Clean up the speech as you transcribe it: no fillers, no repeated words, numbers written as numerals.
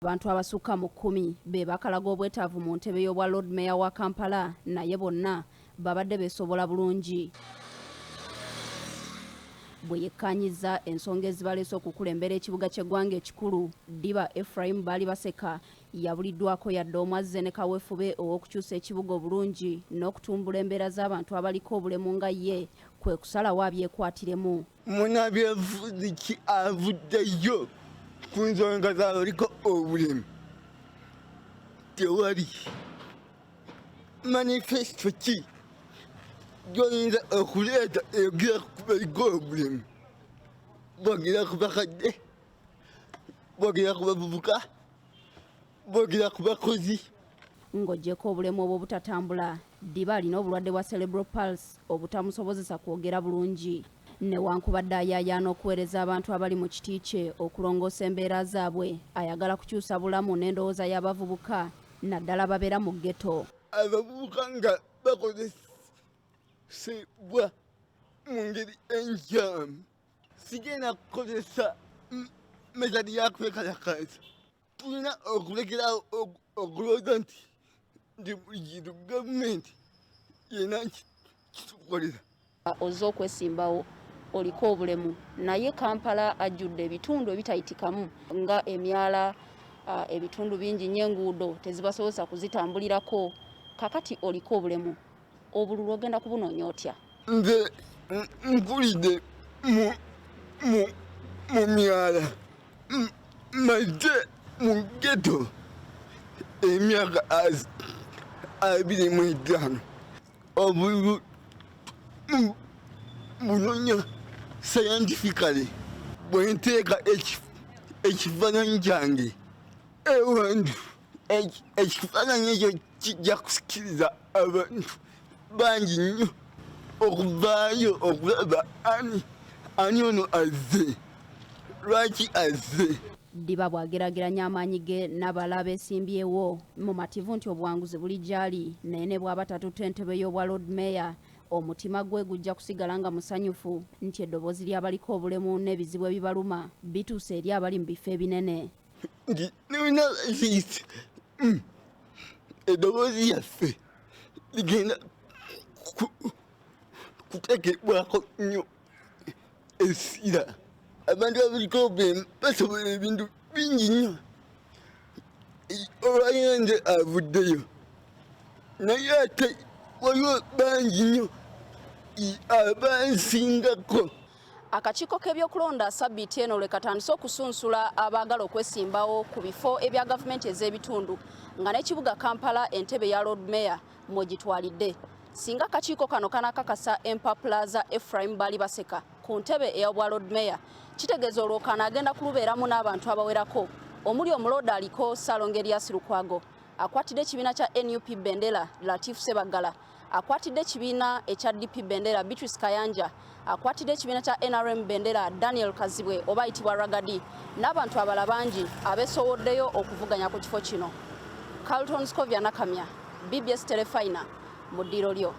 Abantu abasukka mu kkumi be bakalaga obwetaavu mu ntebe y'obwa Lord Mayor wa Kampala naye bonna babadde beesobola bulungi. Bwe yekkaanyizza ensonga ezibaleese okukulembera ekibuga ky'eggwanga ekikulu, Ddiba Ephraim Baalibaseka yabuliddwako yadde omu azze ne kaweefube ow'okukyusa ekibuga obulungi n'okutumbula embeera z'abantu abaliko obulemu nga ye kwe kusalawo abyekwatiremu. Munabyabufuzi ki avuddeyo ku nsonga z'abaliko obulemu? Tewali. Manifesito ki gy'oyinza okuleeta eyogera ku baliko obulemu? Bogera ku bakadde, bogera ku bavubuka, bogera ku bakozi. Ng'oggyeko obulemu obw'obutatambula, Ddiba alina obulwadde bwa Cerebral Palsy obutamusobozesa kwogera bulungi. Newankubadde ayaayaana okuweereza abantu abali mu kiti kye okulongoosa embeera zaabwe, ayagala kukyusa bulamu n'endowooza y'abavubuka naddala ababeera mu ghetto. Abavubuka nga bakozesebwa mu ngeri enkyamu, sigenda kukozesa method ya kwekalakaasa. Tulina okulekerawo okulowooza nti nti buli kintu gavumenti yena kitukolera. Ozze okwesimbawo oliko obulemu naye Kampala ajjudde ebitundu ebitayitikamu nga emyala, ebitundu bingi nnyo enguudo tezibasobozesa kuzitambulirako. Kakati oliko obulemu, obululu ogenda kubunoonya otya? Nze nkulidde mu myala, maze mu ghetto emyaka 25. Obululu bunonya scientifically, bwe nteeka ekifaananyi kyange ewantu, ekifaananyi ekyo kijja kusikiriza abantu bangi nnyo okuvaayo okulaba ani ono azze, lwaki azze. Ddiba bw'ageraageranya amaanyi ge n'abalala abeesimbyewo, mumativu nti obuwanguzi buli gy'ali naye ne bw'aba tatutte ntebe y'obwa Lord Mayor, omutima gwe gujja kusigala nga musanyufu nti eddoboozi ly'abaliko obulemu n'ebizibu ebibaluma bituuse eri abali mu bifo ebinene. Nti nolina siisi eddoboozi lyaffe ligenda kuteekebwako nnyo essira. Abantu abaliko obulemu basobola ebintu bingi nnyo. Olwaliro nze avuddeyo, naye ate waliwo bangi nnyo abansingako. Akakiiko k'ebyokulonda sabbiiti eno lwe katandise okusunsula abaagala okwesimbawo ku bifo ebya gavumenti ez'ebitundu nga n'ekibuga Kampala entebe ya Lord Mayor mwegitwalidde. Singa akakiiko kano kanakakasa empapula za Ephraim Baalibaseka ku ntebe ey'obwa Lord Mayor, kitegeeza olwokaano agenda kulubeeramu n'abantu abawerako omuli omulooda aliko Ssalongo Erias Lukwago, akwatidde ekibiina kya NUP bendera Latif Ssebaggala, akwatidde ekibiina ekya DP bendera Beatrice Kayanja, akwatidde ekibiina kya NRM bendera Daniel Kazibwe oba ayitibwa Ragadi n'abantu abala bangi abeesowoddeyo okuvuganya ku kifo kino. Carlton Scovia Nakamya, BBS Terefayina mu ddiiro lyo.